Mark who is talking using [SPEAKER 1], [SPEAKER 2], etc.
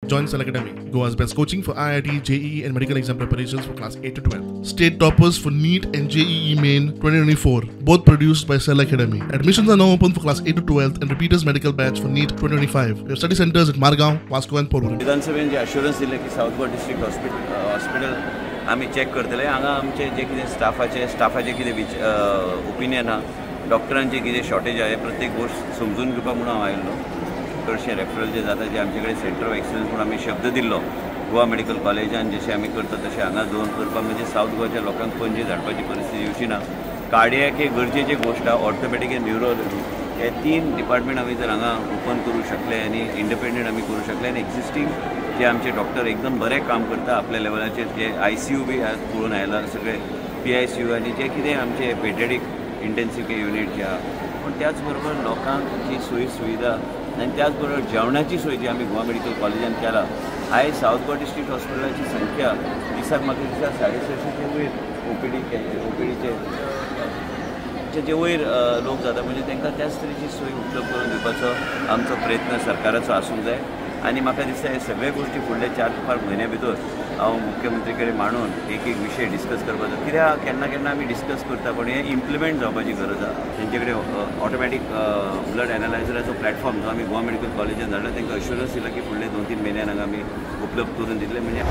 [SPEAKER 1] Join Cell Academy, Goa's best coaching for IIT, JEE and medical exam preparations for class 8 to 12. State toppers for NEET and JEE Main 2024, both produced by Cell Academy. Admissions are now open for class 8 to 12 and repeaters medical batch for NEET 2025. We have study centers at Margao, Vasco and Porvorim.
[SPEAKER 2] विधानसभेन J assurance दिलें की south Goa district hospital आमी check करतले. हांगा आमचे जे कितें स्टाफाचे कितें opinion आहा, डॉक्टरांचे कितें शॉर्टेज आहा, हे प्रत्येक गोश्ट समजून घेवपाक म्हणून हांव आयिल्लो. चडशे रेफरल जे जाता, जे आमचे कडेन सेंटर ऑफ एक्सलन्स म्हणून आमी शब्द दिल्लो गोवा मेडिकल कॉलेजान जशें आमी करता तशें हांगा दवरून करपाक म्हणजे सावथ गोवाच्या लोकांक पणजे धाडपाची परिस्थिती येवची ना. कार्डियक हे गरजेची गोश्ट आहा, ऑर्थोपेडीक आनी न्युरोलॉजी हे 3 डिपार्टमेंट आमी जर हांगा ओपन करूं शकले आनी इंडिपेंडंट आमी करूं शकले आनी एक्झिस्टींग जे आमचे डॉक्टर एकदम बरें काम करता आपल्या लेवलाचेर, जे ICU बी आज पळोवन आयला, सगळे PICU आनी जे कितें आमचे पेडियाट्रीक इंटेन्सीव केअर युनीट जे आहा, पूण त्याच बरोबर लोकांक जी सोयी सुविधा आनी त्याच बरोबर जेवणाची सोय जी आमी गोवा मेडिकल कॉलेजान केला, आयज सावथ गोवा डिस्ट्रिक्ट हॉस्पिटलाची संख्या दिसाक म्हाका दिसता 650 वयर ओपीडीचे जे वयर लोक जाता, म्हणजे तांकां त्याच तरेची सोय उपलब्ध करून दिवपाचो आमचो प्रयत्न सरकाराचो आसूंक जाय. आनी म्हाका दिसता हे सगळे गोश्टी फुडले 4-5 म्हयन्या भितर हांव मुख्यमंत्री कडेन मांडून एक एक विशय डिस्कस करपाचो. कित्याक केन्ना केन्ना आमी डिस्कस करता पण हें इम्प्लिमेंट जावपाची गरज आहा. तेंचे कडेन ऑटोमॅटीक ब्लड एनालायझराचो प्लॅटफॉर्म जो आमी गोवा मेडिकल कॉलेजान धाडला, तांकां अश्युरन्स दिला की फुडले 2-3 म्हयन्यान हांगा आमी उपलब्ध करून दितले. म्हणजे